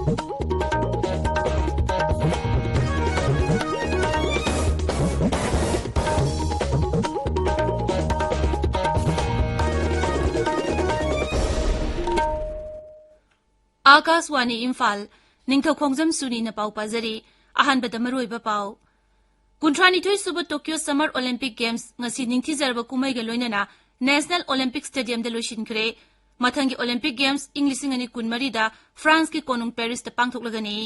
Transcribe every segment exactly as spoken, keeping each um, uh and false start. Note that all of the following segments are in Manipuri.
ꯑꯥꯀꯥꯁꯋꯥꯅꯤ ꯏꯝꯐꯥꯜ, ꯅꯤꯡꯊꯧ ꯈꯣꯡꯖꯝ ꯁꯨꯅꯤꯅ ꯄꯥꯎ ꯄꯥꯖꯔꯤ꯫ ꯑꯍꯥꯟꯕꯗ ꯃꯔꯨꯑꯣꯏꯕ ꯄꯥꯎ꯫ ꯀꯨꯟꯊ꯭ꯔꯥꯅꯤꯊꯣꯏ ꯁꯨꯕ ꯇꯣꯀꯤꯌꯣ ꯁꯝꯃꯔ ꯑꯣꯂꯤꯝꯄꯤꯛ ꯒꯦꯝꯁ ꯉꯁꯤ ꯅꯤꯡꯊꯤꯖꯔꯕ ꯀꯨꯝꯍꯩꯒ ꯂꯣꯏꯅꯅ ꯅꯦꯁꯅꯦꯜ ꯑꯣꯂꯤꯝꯄꯤꯛ ꯁ꯭ꯇꯦꯗꯤꯌꯝꯗ ꯂꯣꯏꯁꯤꯟꯈ꯭ꯔꯦ꯫ ꯃꯊꯪꯒꯤ ꯑꯣꯂꯤꯝꯄꯤꯛ ꯒꯦꯝꯁ ꯏꯪ ꯂꯤꯁꯤꯡ ꯑꯅꯤ ꯀꯨꯟꯃꯔꯤꯗ ꯐ꯭ꯔꯥꯟꯁꯀꯤ ꯀꯣꯅꯨꯡ ꯄꯦꯔꯤꯁꯇ ꯄꯥꯡꯊꯣꯛꯂꯒꯅꯤ꯫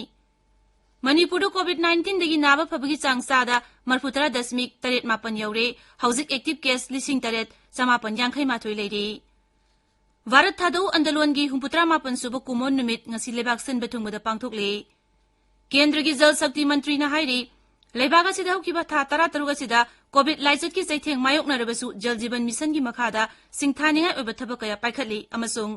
ꯃꯅꯤꯄꯨꯔꯗ ꯀꯣꯚꯤꯗ ꯅꯥꯏꯟꯇꯤꯟꯗꯒꯤ ꯅꯥꯕ ꯐꯕꯒꯤ ꯆꯥꯡ ꯆꯥꯗ ꯃꯔꯐꯨꯇꯔꯥ ꯗꯁꯃꯤꯛ ꯇꯔꯦꯠ ꯃꯥꯄꯟ ꯌꯧꯔꯦ꯫ ꯍꯧꯖꯤꯛ ꯑꯦꯛꯇꯤꯚ ꯀꯦꯁ ꯂꯤꯁꯤꯡ ꯇꯔꯦꯠ ꯆꯃꯥꯄꯟ ꯌꯥꯡꯈꯩ ꯃꯥꯊꯣꯏ ꯂꯩꯔꯦ꯫ ꯚꯥꯔꯠ ꯊꯥꯗꯧ ꯑꯟꯗꯂꯣꯟꯒꯤ ꯍꯨꯝꯐꯨꯇꯔꯥ ꯃꯥꯄꯟ ꯁꯨꯕ ꯀꯨꯝꯑꯣꯟ ꯅꯨꯃꯤꯠ ꯉꯁꯤ ꯂꯩꯕꯥꯛ ꯁꯤꯟꯕ ꯊꯨꯡꯕꯗ ꯄꯥꯡꯊꯣꯛꯂꯦ꯫ ꯀꯦꯟꯗ꯭ꯔꯒꯤ ꯖꯜ ꯁꯛꯇꯤ ꯃꯟꯇ꯭ꯔꯤꯅ ꯍꯥꯏꯔꯤ, ꯂꯩꯕꯥꯛ ꯑꯁꯤꯗ ꯍꯧꯈꯤꯕ ꯊꯥ ꯇꯔꯥꯇꯔꯨꯛ ꯑꯁꯤꯗ ꯀꯣꯚꯤꯗ ꯂꯥꯏꯆꯠꯀꯤ ꯆꯩꯊꯦꯡ ꯃꯥꯌꯣꯛꯅꯔꯕꯁꯨ ꯖꯜ ꯖꯤꯕꯟ ꯃꯤꯁꯟꯒꯤ ꯃꯈꯥꯗ ꯁꯤꯡꯊꯥꯅꯤꯡꯉꯥꯏ ꯑꯣꯏꯕ ꯊꯕꯛ ꯀꯌꯥ ꯄꯥꯏꯈꯠꯂꯤ ꯑꯃꯁꯨꯡ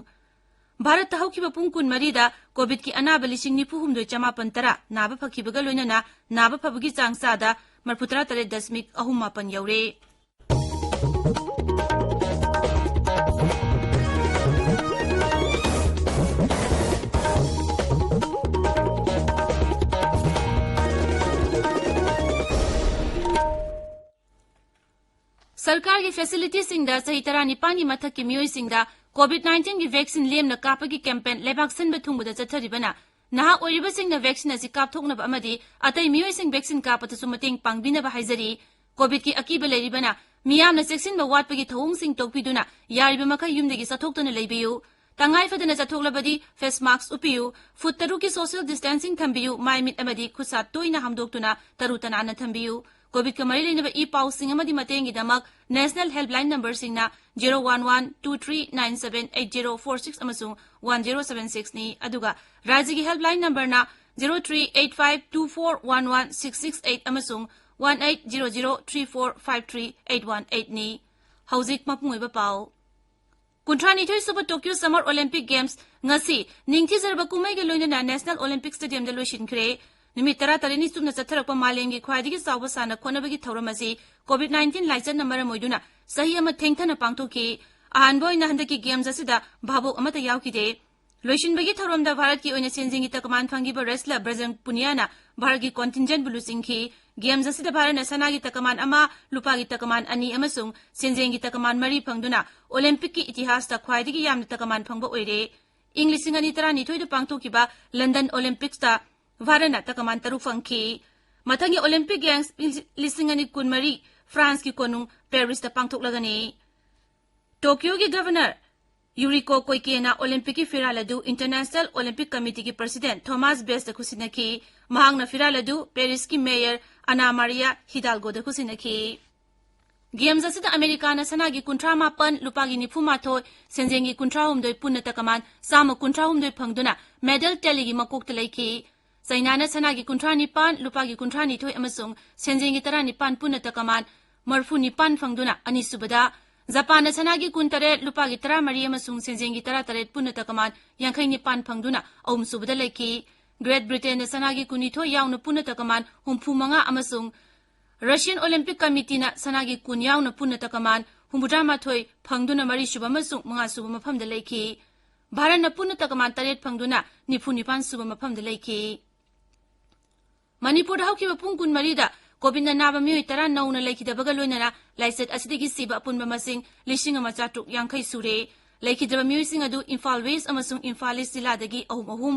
ꯚꯥꯔꯠꯇ ꯍꯧꯈꯤꯕ ꯄꯨꯡ ꯀꯨꯟꯃꯔꯤꯗ ꯀꯣꯚꯤꯗꯀꯤ ꯑꯅꯥꯕ ꯂꯤꯁꯤꯡ ꯅꯤꯐꯨ ꯍꯨꯝꯗꯣꯏ ꯆꯃꯥꯄꯟ ꯇꯔꯥ ꯅꯥꯕ ꯐꯈꯤꯕꯒ ꯂꯣꯏꯅꯅ ꯅꯥꯕ ꯐꯕꯒꯤ ꯆꯥꯡ ꯆꯥꯗ ꯃꯔꯐꯨꯇꯔꯥ ꯇꯔꯦꯠ ꯗꯁꯃꯤꯛ ꯑꯍꯨꯝ ꯃꯥꯄꯟ ꯌꯧꯔꯦ꯫ ꯁꯔꯀꯥꯔꯒꯤ ꯐꯦꯁꯤꯂꯤꯇꯤꯁꯤꯡꯗ ꯆꯍꯤ ꯇꯔꯥꯅꯤꯄꯥꯟꯒꯤ ꯃꯊꯛꯀꯤ ꯃꯤꯑꯣꯏꯁꯤꯡꯗ ꯀꯣꯚꯤꯗ ꯅꯥꯏꯟꯇꯤꯟꯒꯤ ꯚꯦꯛꯁꯤꯟ ꯂꯦꯝꯅ ꯀꯥꯞꯄꯒꯤ ꯀꯦꯝꯄꯦꯟ ꯂꯩꯕꯥꯛ ꯁꯤꯟꯕ ꯊꯨꯡꯕꯗ ꯆꯠꯊꯔꯤꯕꯅ ꯅꯍꯥ ꯑꯣꯏꯔꯤꯕꯁꯤꯡꯅ ꯚꯦꯛꯁꯤꯟ ꯑꯁꯤ ꯀꯥꯞꯊꯣꯛꯅꯕ ꯑꯃꯗꯤ ꯑꯇꯩ ꯃꯤꯑꯣꯏꯁꯤꯡ ꯚꯦꯛꯁꯤꯟ ꯀꯥꯞꯄꯗꯁꯨ ꯃꯇꯦꯡ ꯄꯥꯡꯕꯤꯅꯕ ꯍꯥꯏꯖꯔꯤ꯫ ꯀꯣꯚꯤꯗꯀꯤ ꯑꯀꯤꯕ ꯂꯩꯔꯤꯕꯅ ꯃꯤꯌꯥꯝꯅ ꯆꯦꯛꯁꯤꯟꯕ ꯋꯥꯠꯄꯒꯤ ꯊꯧꯑꯣꯡꯁꯤꯡ ꯇꯣꯛꯄꯤꯗꯨꯅ ꯌꯥꯔꯤꯕ ꯃꯈꯩ ꯌꯨꯝꯗꯒꯤ ꯆꯠꯊꯣꯛꯇꯅ ꯂꯩꯕꯤꯌꯨ꯫ ꯇꯉꯥꯏ ꯐꯗꯅ ꯆꯠꯊꯣꯛꯂꯕꯗꯤ ꯐꯦꯁ ꯃꯥꯁꯛ ꯎꯞꯄꯤꯌꯨ, ꯐꯨꯠ ꯇꯔꯨꯛꯀꯤ ꯁꯣꯁꯤꯌꯦꯜ ꯗꯤꯁꯇꯦꯟꯁꯤꯡ ꯊꯝꯕꯤꯌꯨ, ꯃꯥꯏ ꯃꯤꯠ ꯑꯃꯗꯤ ꯈꯨꯠꯁꯥ ꯇꯣꯏꯅ ꯍꯥꯝꯗꯣꯛꯇꯨꯅ ꯇꯔꯨ ꯇꯅꯥꯟꯅ ꯊꯝꯕꯤꯌꯨ꯫ ꯀꯣꯚꯤꯗꯀ ꯃꯔꯤ ꯂꯩꯅꯕ ꯏ ꯄꯥꯎꯁꯤꯡ ꯑꯃꯗꯤ ꯃꯇꯦꯡꯒꯤꯗꯃꯛ ꯅꯦꯁꯅꯦꯜ ꯍꯦꯜꯞꯂꯥꯏꯟ ꯅꯝꯕꯔꯁꯤꯡꯅ zero one one two three nine seven eight zero four six ꯑꯃꯁꯨꯡ ꯋꯥꯟ ꯖꯦꯔꯣ ꯁꯚꯦꯟ ꯁꯤꯛꯁꯅꯤ꯫ ꯑꯗꯨꯒ ꯔꯥꯖ꯭ꯌꯒꯤ ꯍꯦꯜꯞꯂꯥꯏꯟ ꯅꯝꯕꯔꯅ zero three eight five two four one one six six eight ꯑꯃꯁꯨꯡ one eight zero zero three four five three eight one ꯑꯩꯠꯅꯤ꯫ ꯍꯧꯖꯤꯛ ꯃꯄꯨꯡ ꯑꯣꯏꯕ ꯄꯥꯎ꯫ ꯀꯨꯟꯊ꯭ꯔꯥꯅꯤꯊꯣꯏ ꯁꯨꯕ ꯇꯣꯀꯤꯌꯣ ꯁꯝꯃꯔ ꯑꯣꯂꯤꯝꯄꯤꯛ ꯒꯦꯝꯁ ꯉꯁꯤ ꯅꯤꯡꯊꯤꯖꯔꯕ ꯀꯨꯝꯍꯩꯒ ꯂꯣꯏꯅꯅ ꯅꯦꯁꯅꯦꯜ ꯑꯣꯂꯤꯝꯄꯤꯛ ꯁ꯭ꯇꯦꯗꯤꯌꯝꯗ ꯂꯣꯏꯁꯤꯟꯈ꯭ꯔꯦ꯫ ꯅꯨꯃꯤꯠ ꯇꯔꯥꯇꯔꯦꯠꯅꯤ ꯆꯨꯞꯅ ꯆꯠꯊꯔꯛꯄ ꯃꯥꯂꯦꯝꯒꯤ ꯈ꯭ꯋꯥꯏꯗꯒꯤ ꯆꯥꯎꯕ ꯁꯥꯟꯅ ꯈꯣꯠꯅꯕꯒꯤ ꯊꯧꯔꯝ ꯑꯁꯤ ꯀꯣꯚꯤꯗ ꯅꯥꯏꯟꯇꯤꯟ ꯂꯥꯏꯆꯠꯅ ꯃꯔꯝ ꯑꯣꯏꯗꯨꯅ ꯆꯍꯤ ꯑꯃ ꯊꯦꯡꯊꯅ ꯄꯥꯡꯊꯣꯛꯈꯤ꯫ ꯑꯍꯥꯟꯕ ꯑꯣꯏꯅ ꯍꯟꯗꯛꯀꯤ ꯒꯦꯝꯁ ꯑꯁꯤꯗ ꯚꯥꯕꯣꯛ ꯑꯃꯠꯇ ꯌꯥꯎꯈꯤꯗꯦ꯫ ꯂꯣꯏꯁꯤꯟꯕꯒꯤ ꯊꯧꯔꯝꯗ ꯚꯥꯔꯠꯀꯤ ꯑꯣꯏꯅ ꯁꯦꯟꯖꯦꯡꯒꯤ ꯇꯀꯃꯥꯟ ꯐꯪꯈꯤꯕ wrestler ꯕ꯭ꯔꯖꯪ ꯄꯨꯅꯤꯌꯥꯅ ꯚꯥꯔꯠꯀꯤ contingent ꯕꯨ ꯂꯨꯆꯤꯡꯈꯤ꯫ Games ꯑꯁꯤꯗ ꯚꯥꯔꯠꯅ ꯁꯅꯥꯒꯤ ꯇꯀꯃꯥꯟ ꯑꯃ, ꯂꯨꯄꯥꯒꯤ ꯇꯀꯃꯥꯟ ꯑꯅꯤ ꯑꯃꯁꯨꯡ ꯁꯦꯟꯖꯦꯡꯒꯤ ꯇꯀꯃꯥꯟ ꯃꯔꯤ ꯐꯪꯗꯨꯅ Olympic ꯀꯤ ꯏꯇꯤꯍꯥꯁꯇ ꯈ꯭ꯋꯥꯏꯗꯒꯤ ꯌꯥꯝꯅ ꯇꯀꯃꯥꯟ ꯐꯪꯕ ꯑꯣꯏꯔꯦ꯫ ꯏꯪ ꯂꯤꯁꯤꯡ ꯑꯅꯤ ꯇꯔꯥꯅꯤꯊꯣꯏꯗ ꯄꯥꯡꯊꯣꯛꯈꯤꯕ London Olympics ꯇ ꯚꯥꯔꯠꯅ ꯇꯀꯃꯥꯟ ꯇꯔꯨꯛ ꯐꯪꯈꯤ꯫ ꯃꯊꯪꯒꯤ Olympic Games ꯂꯤꯁꯤꯡ ꯑꯅꯤ ꯀꯨꯟꯃꯔꯤ France ꯀꯤ ꯀꯣꯅꯨꯡ Paris ꯇ ꯄꯥꯡꯊꯣꯛꯂꯒꯅꯤ꯫ ꯇꯣꯀꯤꯌꯣꯒꯤ Governor ꯌꯨꯔꯤꯀꯣ ꯀꯣꯏꯀꯦꯅ Olympic ꯀꯤ ꯐꯤꯔꯥꯜ ꯑꯗꯨ International Olympic Committee ꯒꯤ President ꯊꯣꯃꯥꯁ ꯕꯦꯁꯇ ꯈꯨꯠꯁꯤꯟꯅꯈꯤ꯫ ꯃꯍꯥꯛꯅ ꯐꯤꯔꯥꯜ ꯑꯗꯨ Paris ꯀꯤ Mayor ꯑꯅꯥ ꯃꯥꯔꯤꯌꯥ ꯍꯤꯗꯥꯜꯒꯣꯗ ꯈꯨꯠꯁꯤꯟꯅꯈꯤ꯫ Games ꯑꯁꯤꯗ ꯑꯃꯦꯔꯤꯀꯥꯅ ꯁꯅꯥꯒꯤ ꯀꯨꯟꯊ꯭ꯔꯥ ꯃꯥꯄꯟ, ꯂꯨꯄꯥꯒꯤ ꯅꯤꯐꯨ ꯃꯥꯊꯣꯏ, ꯁꯦꯟꯖꯦꯡꯒꯤ ꯀꯨꯟꯊ꯭ꯔꯥ ꯍꯨꯝꯗꯣꯏ, ꯄꯨꯟꯅ ꯇꯀꯃꯥꯟ ꯆꯥꯝꯃ ꯀꯨꯟꯊ꯭ꯔꯥ ꯍꯨꯝꯗꯣꯏ ꯐꯪꯗꯨꯅ medal tallyꯒꯤ ꯃꯀꯣꯛꯇ ꯂꯩꯈꯤ꯫ ꯆꯩꯅꯥꯅ ꯁꯅꯥꯒꯤ ꯀꯨꯟꯊ꯭ꯔꯥ ꯅꯤꯄꯥꯟ, ꯂꯨꯄꯥꯒꯤ ꯀꯨꯟꯊ꯭ꯔꯥ ꯅꯤꯊꯣꯏ ꯑꯃꯁꯨꯡ ꯁꯦꯟꯖꯦꯡꯒꯤ ꯇꯔꯥ ꯅꯤꯄꯥꯟ, ꯄꯨꯟꯅ ꯇꯀꯃꯥꯟ ꯃꯔꯤꯐꯨ ꯅꯤꯄꯥꯟ ꯐꯪꯗꯨꯅ ꯑꯅꯤꯁꯨꯕꯗ, ꯖꯄꯥꯟꯅ ꯁꯅꯥꯒꯤ ꯀꯨꯟ ꯇꯔꯦꯠ, ꯂꯨꯄꯥꯒꯤ ꯇꯔꯥ ꯃꯔꯤ ꯑꯃꯁꯨꯡ ꯁꯦꯟꯖꯦꯡꯒꯤ ꯇꯔꯥ ꯇꯔꯦꯠ, ꯄꯨꯟꯅ ꯇꯀꯃꯥꯟ ꯌꯥꯡꯈꯩ ꯅꯤꯄꯥꯟ ꯐꯪꯗꯨꯅ ꯑꯍꯨꯝꯁꯨꯕꯗ ꯂꯩꯈꯤ꯫ Great Britain ꯅ ꯁꯅꯥꯒꯤ ꯀꯨꯟꯅꯤꯊꯣꯏ ꯌꯥꯎꯅ ꯄꯨꯟꯅ ꯇꯀꯃꯥꯟ ꯍꯨꯝꯐꯨ ꯃꯉꯥ ꯑꯃꯁꯨꯡ Russian Olympic Committee ꯅ ꯁꯅꯥꯒꯤ ꯀꯨꯟ ꯌꯥꯎꯅ ꯄꯨꯟꯅ ꯇꯀꯃꯥꯟ ꯍꯨꯝꯐꯨꯇꯔꯥ ꯃꯥꯊꯣꯏ ꯐꯪꯗꯨꯅ ꯃꯔꯤꯁꯨꯕ ꯑꯃꯁꯨꯡ ꯃꯉꯥꯁꯨꯕ ꯃꯐꯝꯗ ꯂꯩꯈꯤ꯫ ꯚꯥꯔꯠꯅ ꯄꯨꯟꯅ ꯇꯀꯃꯥꯟ ꯇꯔꯦꯠ ꯐꯪꯗꯨꯅ ꯅꯤꯐꯨ ꯅꯤꯄꯥꯟ ꯁꯨꯕ ꯃꯐꯝꯗ ꯂꯩꯈꯤ꯫ ꯃꯅꯤꯄꯨꯔꯗ ꯍꯧꯈꯤꯕ ꯄꯨꯡ ꯀꯨꯟꯃꯔꯤꯗ COVID ꯅ ꯅꯥꯕ ꯃꯤꯑꯣꯏ ꯇꯔꯥ ꯅꯧꯅ ꯂꯩꯈꯤꯗꯕꯒ ꯂꯣꯏꯅꯅ ꯂꯥꯏꯆꯠ ꯑꯁꯤꯗꯒꯤ ꯁꯤꯕ ꯑꯄꯨꯟꯕ ꯃꯁꯤꯡ ꯂꯤꯁꯤꯡ ꯑꯃ ꯆꯥꯇ꯭ꯔꯨꯛ ꯌꯥꯡꯈꯩ ꯁꯨꯔꯦ꯫ ꯂꯩꯈꯤꯗꯕ ꯃꯤꯑꯣꯏꯁꯤꯡ ꯑꯗꯨ Imphal West ꯑꯃꯁꯨꯡ Imphal East ꯖꯤꯂꯥꯗꯒꯤ ꯑꯍꯨꯝ ꯑꯍꯨꯝ,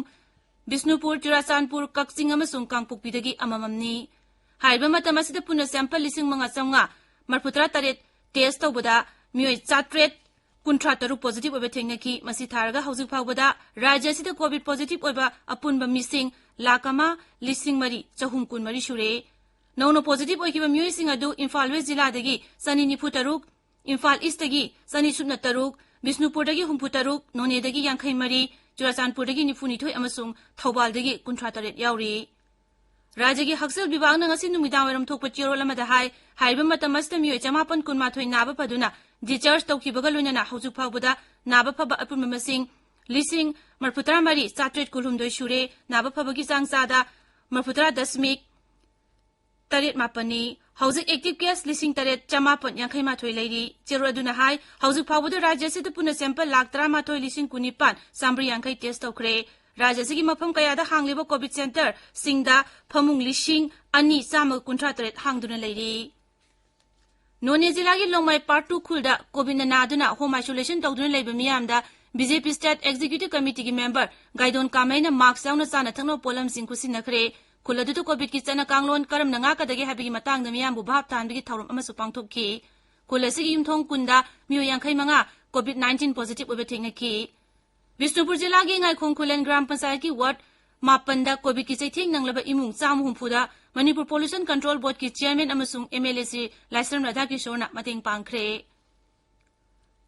ꯕꯤꯁꯅꯨꯄꯨꯔ, ꯆꯨꯔꯥꯆꯥꯟꯄꯨꯔ, ꯀꯛꯆꯤꯡ ꯑꯃꯁꯨꯡ ꯀꯥꯡꯄꯣꯛꯄꯤꯗꯒꯤ ꯑꯃꯃꯝꯅꯤ꯫ ꯍꯥꯏꯔꯤꯕ ꯃꯇꯝ ꯑꯁꯤꯗ ꯄꯨꯟꯅ sample ꯂꯤꯁꯤꯡ ꯃꯉꯥ ꯆꯥꯝꯃꯉꯥ ꯃꯔꯤꯐꯨꯇꯔꯥ ꯇꯔꯦꯠ test ꯇꯧꯕꯗ ꯃꯤꯑꯣꯏ ꯆꯥꯇ꯭ꯔꯦꯠ ꯀꯨꯟꯊ꯭ꯔꯥ ꯇꯔꯨꯛ positive ꯑꯣꯏꯕ ꯊꯦꯡꯅꯈꯤ꯫ ꯃꯁꯤ ꯊꯥꯔꯒ ꯍꯧꯖꯤꯛ ꯐꯥꯎꯕꯗ ꯔꯥꯖ꯭ꯌ ꯑꯁꯤꯗ COVID positive ꯑꯣꯏꯕ ꯑꯄꯨꯟꯕ ꯃꯤꯁꯤꯡ ꯂꯥꯈ ꯑꯃ ꯂꯤꯁꯤꯡ ꯃꯔꯤ ꯆꯍꯨꯝ ꯀꯨꯟꯃꯔꯤ ꯁꯨꯔꯦ꯫ ꯅꯧꯅ positive ꯑꯣꯏꯈꯤꯕ ꯃꯤꯑꯣꯏꯁꯤꯡ ꯑꯗꯨ Imphal West ꯖꯤꯂꯥꯗꯒꯤ ꯆꯅꯤ ꯅꯤꯐꯨ ꯇꯔꯨꯛ, Imphal East ꯇꯒꯤ ꯆꯅꯤ ꯁꯨꯞꯅ ꯇꯔꯨꯛ, ꯕꯤꯁꯅꯨꯄꯨꯔꯗꯒꯤ ꯍꯨꯝꯐꯨ ꯇꯔꯨꯛ, ꯅꯣꯅꯦꯗꯒꯤ ꯌꯥꯡꯈꯩ ꯃꯔꯤ, ꯆꯨꯔꯥꯆꯥꯟꯄꯨꯔꯗꯒꯤ ꯅꯤꯐꯨ ꯅꯤꯊꯣꯏ ꯑꯃꯁꯨꯡ ꯊꯧꯕꯥꯜꯗꯒꯤ ꯀꯨꯟꯊ꯭ꯔꯥ ꯇꯔꯦꯠ ꯌꯥꯎꯔꯤ꯫ ꯔꯥꯖ꯭ꯌꯒꯤ ꯍꯛꯁꯦꯜ ꯕꯤꯚꯥꯒꯅ ꯉꯁꯤ ꯅꯨꯃꯤꯗꯥꯡꯋꯥꯏꯔꯝ ꯊꯣꯛꯄ ꯆꯦꯔꯣꯜ ꯑꯃꯗ ꯍꯥꯏ, ꯍꯥꯏꯔꯤꯕ ꯃꯇꯝ ꯑꯁꯤꯗ ꯃꯤꯑꯣꯏ ꯆꯃꯥꯄꯟ ꯀꯨꯟꯃꯥꯊꯣꯏ ꯅꯥꯕ ꯐꯗꯨꯅ discharge ꯇꯧꯈꯤꯕꯒ ꯂꯣꯏꯅꯅ ꯍꯧꯖꯤꯛ ꯐꯥꯎꯕꯗ ꯅꯥꯕ ꯐꯕ ꯑꯄꯨꯟꯕ ꯃꯁꯤꯡ ꯂꯤꯁꯤꯡ ꯃꯔꯤꯐꯨꯇꯔꯥ ꯃꯔꯤ ꯆꯥꯇ꯭ꯔꯦꯠ ꯀꯨꯟꯍꯨꯝꯗꯣꯏ ꯁꯨꯔꯦ꯫ ꯅꯥꯕ ꯐꯕꯒꯤ ꯆꯥꯡ ꯆꯥꯗ ꯃꯔꯤꯐꯨꯇꯔꯥ ꯗꯁꯃꯤꯛ ꯇꯔꯦꯠ ꯃꯥꯄꯟꯅꯤ꯫ ꯍꯧꯖꯤꯛ active case ꯂꯤꯁꯤꯡ ꯇꯔꯦꯠ ꯆꯃꯥꯄꯟ ꯌꯥꯡꯈꯩ ꯃꯥꯊꯣꯏ ꯂꯩꯔꯤ꯫ ꯆꯦꯔꯣꯜ ꯑꯗꯨꯅ ꯍꯥꯏ, ꯍꯧꯖꯤꯛ ꯐꯥꯎꯕꯗ ꯔꯥꯖ꯭ꯌ ꯑꯁꯤꯗ ꯄꯨꯟꯅ sample ꯂꯥꯈ ꯇꯔꯥꯃꯥꯊꯣꯏ ꯂꯤꯁꯤꯡ ꯀꯨꯟꯅꯤꯄꯥꯟ ꯆꯥꯃꯔꯤ ꯌꯥꯡꯈꯩ test ꯇꯧꯈ꯭ꯔꯦ꯫ ꯔꯥꯖ꯭ꯌ ꯑꯁꯤꯒꯤ ꯃꯐꯝ ꯀꯌꯥꯗ ꯍꯥꯡꯂꯤꯕ COVID centreꯁꯤꯡꯗ ꯐꯃꯨꯡ ꯂꯤꯁꯤꯡ ꯑꯅꯤ ꯆꯥꯝꯃꯒ ꯀꯨꯟꯊ꯭ꯔꯥ ꯇꯔꯦꯠ ꯍꯥꯡꯗꯨꯅ ꯂꯩꯔꯤ꯫ ꯅꯣꯅꯦ ꯖꯤꯂꯥꯒꯤ ꯂꯣꯡꯃꯥꯏ Part Two ꯈꯨꯜꯗ COVIDꯅ ꯅꯥꯗꯨꯅ home isolation ꯇꯧꯗꯨꯅ ꯂꯩꯕ ꯃꯤꯌꯥꯝꯗ BJP State Executive Committeeꯒꯤ member ꯒꯥꯏꯗꯣꯟ ꯀꯥꯃꯩꯅ mask ꯌꯥꯎꯅ ꯆꯥꯅ ꯊꯛꯅꯕ ꯄꯣꯠꯂꯝꯁꯤꯡ ꯈꯨꯠꯁꯤꯟꯅꯈ꯭ꯔꯦ꯫ ꯈꯨꯜ ꯑꯗꯨꯗ COVIDꯀꯤ ꯆꯠꯅ ꯀꯥꯡꯂꯣꯟ ꯀꯔꯝꯅ ꯉꯥꯛꯀꯗꯒꯦ ꯍꯥꯏꯕꯒꯤ ꯃꯇꯥꯡꯗ ꯃꯤꯌꯥꯝꯕꯨ ꯚꯥꯞ ꯇꯥꯍꯟꯕꯒꯤ ꯊꯧꯔꯝ ꯑꯃꯁꯨ ꯄꯥꯡꯊꯣꯛꯈꯤ꯫ ꯈꯨꯜ ꯑꯁꯤꯒꯤ ꯌꯨꯝꯊꯣꯡ ꯀꯨꯟꯗ ꯃꯤꯑꯣꯏ ꯌꯥꯡꯈꯩ ꯃꯉꯥ COVID nineteen positive ꯑꯣꯏꯕ ꯊꯦꯡꯅꯈꯤ꯫ ꯕꯤꯁꯅꯨꯄꯨꯔ ꯖꯤꯂꯥꯒꯤ ꯉꯥꯏꯈꯣꯡ ꯈꯨꯂꯦꯟ ꯒ꯭ꯔꯥꯝ ꯄꯟꯆꯥꯌꯠꯀꯤ ward ꯃꯥꯄꯟꯗ COVIDꯀꯤ ꯆꯩꯊꯦꯡ ꯅꯪꯂꯕ ꯏꯃꯨꯡ ꯆꯥꯝꯃ ꯍꯨꯝꯐꯨꯗ ꯃꯅꯤꯄꯨꯔ Pollution Control Boardꯀꯤ chairman ꯑꯃꯁꯨꯡ MLA ꯁ꯭ꯔꯤ ꯂꯥꯏꯁ꯭ꯔꯝ ꯔꯥꯙꯥꯀꯤꯁꯣꯔꯅ ꯃꯇꯦꯡ ꯄꯥꯡꯈ꯭ꯔꯦ꯫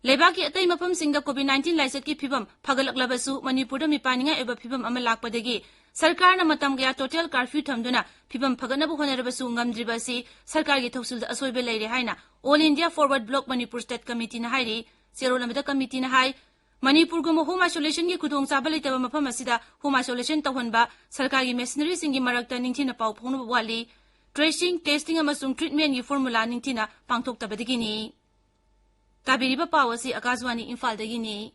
ꯂꯩꯕꯥꯛꯀꯤ ꯑꯇꯩ ꯃꯐꯝꯁꯤꯡꯗ COVID nineteen ꯂꯥꯏꯆꯠꯀꯤ ꯐꯤꯚꯝ ꯐꯒꯠꯂꯛꯂꯕꯁꯨ, ꯃꯅꯤꯄꯨꯔꯗ ꯃꯤꯄꯥꯟꯅꯤꯡꯉꯥꯏ ꯑꯣꯏꯕ ꯐꯤꯚꯝ ꯑꯃ ꯂꯥꯛꯄꯗꯒꯤ ꯁꯔꯀꯥꯔꯅ ꯃꯇꯝ ꯀꯌꯥ total curfew ꯊꯝꯗꯨꯅ ꯐꯤꯚꯝ ꯐꯒꯠꯅꯕ ꯍꯣꯠꯅꯔꯕꯁꯨ ꯉꯝꯗ꯭ꯔꯤꯕ ꯑꯁꯤ ꯁꯔꯀꯥꯔꯒꯤ ꯊꯧꯁꯤꯜꯗ ꯑꯁꯣꯏꯕ ꯂꯩꯔꯦ ꯍꯥꯏꯅ All India Forward Bloc Manipur State Committeeꯅ ꯍꯥꯏꯔꯤ꯫ ꯆꯦꯔꯣꯜ ꯑꯃꯗ committeeꯅ ꯍꯥꯏ, ꯃꯅꯤꯄꯨꯔꯒꯨꯝꯕ home isolationꯒꯤ ꯈꯨꯗꯣꯡꯆꯥꯕ ꯂꯩꯇꯕ ꯃꯐꯝ ꯑꯁꯤꯗ home isolation ꯇꯧꯍꯟꯕ ꯁꯔꯀꯥꯔꯒꯤ machineryꯁꯤꯡꯒꯤ ꯃꯔꯛꯇ ꯅꯤꯡꯊꯤꯅ ꯄꯥꯎ ꯐꯥꯎꯅꯕ ꯋꯥꯠꯂꯤ꯫ Tracing, testing ꯑꯃꯁꯨꯡ treatmentꯒꯤ formula ꯅꯤꯡꯊꯤꯅ ꯄꯥꯡꯊꯣꯛꯇꯕꯗꯒꯤꯅꯤ꯫ ꯇꯥꯕꯤꯔꯤꯕ ꯄꯥꯎ ꯑꯁꯤ ꯑꯀꯥꯁꯕꯥꯅꯤ ꯏꯝꯐꯥꯜꯗꯒꯤꯅꯤ꯫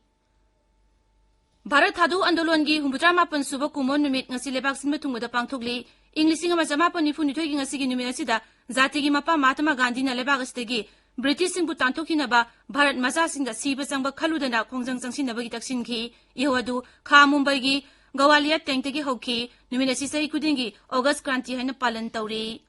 ꯚꯥꯔꯠ ꯊꯥꯗꯣꯛ ꯑꯟꯗꯣꯂꯣꯟꯒꯤ ꯍꯨꯝꯐꯨꯇꯔꯥ ꯃꯥꯄꯟ ꯁꯨꯕ ꯀꯨꯝꯑꯣꯟ ꯅꯨꯃꯤꯠ ꯉꯁꯤ ꯂꯩꯕꯥꯛ ꯁꯤꯟꯕ ꯊꯨꯡꯕꯗ ꯄꯥꯡꯊꯣꯛꯂꯤ꯫ ꯏꯪ ꯂꯤꯁꯤꯡ ꯑꯃ ꯆꯃꯥꯄꯟ ꯅꯤꯐꯨ ꯅꯤꯊꯣꯏꯒꯤ ꯉꯁꯤꯒꯤ ꯅꯨꯃꯤꯠ ꯑꯁꯤꯗ ꯖꯥꯇꯤꯒꯤ ꯃꯄꯥ ꯃꯍꯥꯇꯃꯥ ꯒꯥꯟꯙꯤꯅ ꯂꯩꯕꯥꯛ ꯑꯁꯤꯗꯒꯤ ꯕ꯭ꯔꯤꯇꯤꯁꯁꯤꯡꯕꯨ ꯇꯥꯟꯊꯣꯛꯈꯤꯅꯕ ꯚꯥꯔꯠ ꯃꯆꯥꯁꯤꯡꯗ ꯁꯤꯕ ꯆꯪꯕ ꯈꯜꯂꯨꯗꯅ ꯈꯣꯡꯖꯪ ꯆꯪꯁꯤꯟꯅꯕꯒꯤ ꯇꯛꯁꯤꯟꯈꯤ꯫ ꯏꯍꯧ ꯑꯗꯨ ꯈꯥ ꯃꯨꯝꯕꯩꯒꯤ ꯒꯋꯥꯂꯤꯌꯥ tankꯇꯒꯤ ꯍꯧꯈꯤ꯫ ꯅꯨꯃꯤꯠ ꯑꯁꯤ ꯆꯍꯤ ꯈꯨꯗꯤꯡꯒꯤ ꯑꯣꯒꯁ ꯀ꯭ꯔꯥꯟꯇꯤ ꯍꯥꯏꯅ ꯄꯥꯂꯟ ꯇꯧꯔꯤ꯫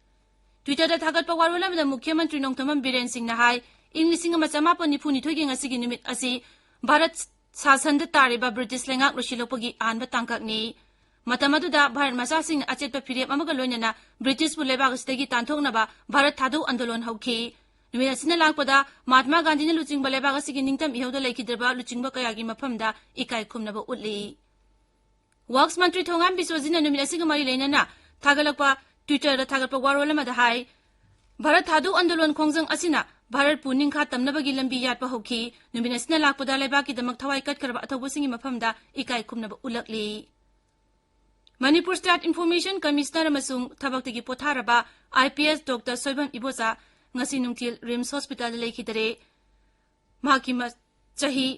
Twitterꯗ ꯊꯥꯒꯠꯄ ꯋꯥꯔꯣꯜ ꯑꯃꯗ ꯃꯨꯈ꯭ꯌ ꯃꯟꯇ꯭ꯔꯤ ꯅꯣꯡꯊꯣꯝꯕꯝ ꯕꯤꯔꯦꯟ ꯁꯤꯡꯅ ꯍꯥꯏ, ꯏꯪ ꯂꯤꯁꯤꯡ ꯑꯃ ꯆꯃꯥꯄꯟ ꯅꯤꯐꯨ ꯅꯤꯊꯣꯏꯒꯤ ꯉꯁꯤꯒꯤ ꯅꯨꯃꯤꯠ ꯑꯁꯤ ꯚꯥꯔꯠ ꯁꯥꯁꯟꯗ ꯇꯥꯔꯤꯕ ꯕ꯭ꯔꯤꯇꯤꯁ ꯂꯩꯉꯥꯛ ꯂꯣꯏꯁꯤꯜꯂꯛꯄꯒꯤ ꯑꯍꯥꯟꯕ ꯇꯥꯡꯀꯛꯅꯤ꯫ ꯃꯇꯝ ꯑꯗꯨꯗ ꯚꯥꯔꯠ ꯃꯆꯥꯁꯤꯡꯅ ꯑꯆꯦꯠꯄ ꯐꯤꯔꯦꯞ ꯑꯃꯒ ꯂꯣꯏꯅꯅ ꯕ꯭ꯔꯤꯇꯤꯁꯄꯨ ꯂꯩꯕꯥꯛ ꯑꯁꯤꯗꯒꯤ ꯇꯥꯟꯊꯣꯛꯅꯕ ꯚꯥꯔꯠ ꯊꯥꯗꯣꯛ ꯑꯟꯗꯣꯂꯣꯟ ꯍꯧꯈꯤ꯫ ꯅꯨꯃꯤꯠ ꯑꯁꯤꯅ ꯂꯥꯛꯄꯗ ꯃꯍꯥꯇꯃꯥ ꯒꯥꯟꯙꯤꯅ ꯂꯨꯆꯤꯡꯕ ꯂꯩꯕꯥꯛ ꯑꯁꯤꯒꯤ ꯅꯤꯡꯇꯝ ꯏꯍꯧꯗ ꯂꯩꯈꯤꯗ꯭ꯔꯕ ꯂꯨꯆꯤꯡꯕ ꯀꯌꯥꯒꯤ ꯃꯐꯝꯗ ꯏꯀꯥꯏ ꯈꯨꯝꯅꯕ ꯎꯠꯂꯤ꯫ ꯋꯥꯛꯁ ꯃꯟꯇ꯭ꯔꯤ ꯊꯣꯉꯥꯝ ꯕꯤꯁ꯭ꯋꯖꯤꯠꯅ ꯅꯨꯃꯤꯠ ꯑꯁꯤꯒ ꯃꯔꯤ ꯂꯩꯅꯅ ꯊꯥꯒꯠꯂꯛꯄ, Twitterꯗ ꯊꯥꯒꯠꯄ ꯋꯥꯔꯣꯜ ꯑꯃꯗ ꯍꯥꯏ, ꯚꯥꯔꯠ ꯊꯥꯗꯣꯛ ꯑꯟꯗꯣꯂꯣꯟ ꯈꯣꯡꯖꯪ ꯑꯁꯤꯅ ꯚꯥꯔꯠꯄꯨ ꯅꯤꯡꯈꯥ ꯇꯝꯅꯕꯒꯤ ꯂꯝꯕꯤ ꯌꯥꯠꯄ ꯍꯧꯈꯤ꯫ ꯅꯨꯃꯤꯠ ꯑꯁꯤꯅ ꯂꯥꯛꯄꯗ ꯂꯩꯕꯥꯛꯀꯤꯗꯃꯛ ꯊꯋꯥꯏ ꯀꯠꯈ꯭ꯔꯕ ꯑꯊꯧꯕꯁꯤꯡꯒꯤ ꯃꯐꯝꯗ ꯏꯀꯥꯏ ꯈꯨꯝꯅꯕ ꯎꯠꯂꯛꯂꯤ꯫ ꯃꯅꯤꯄꯨꯔ ꯁ꯭ꯇꯦꯠ ꯏꯟꯐꯣꯔꯃꯦꯁꯟ ꯀꯃꯤꯁꯅꯔ ꯑꯃꯁꯨꯡ ꯊꯕꯛꯇꯒꯤ ꯄꯣꯊꯥꯔꯕ I P S doctor Soibam Ibocha ꯉꯁꯤ ꯅꯨꯡꯊꯤꯜ ꯔꯤꯝꯁ ꯍꯣꯁꯄꯤꯇꯥꯜꯗ ꯂꯩꯈꯤꯗꯔꯦ꯫ ꯃꯍꯥꯛꯀꯤ ꯃ-, ꯆꯍꯤ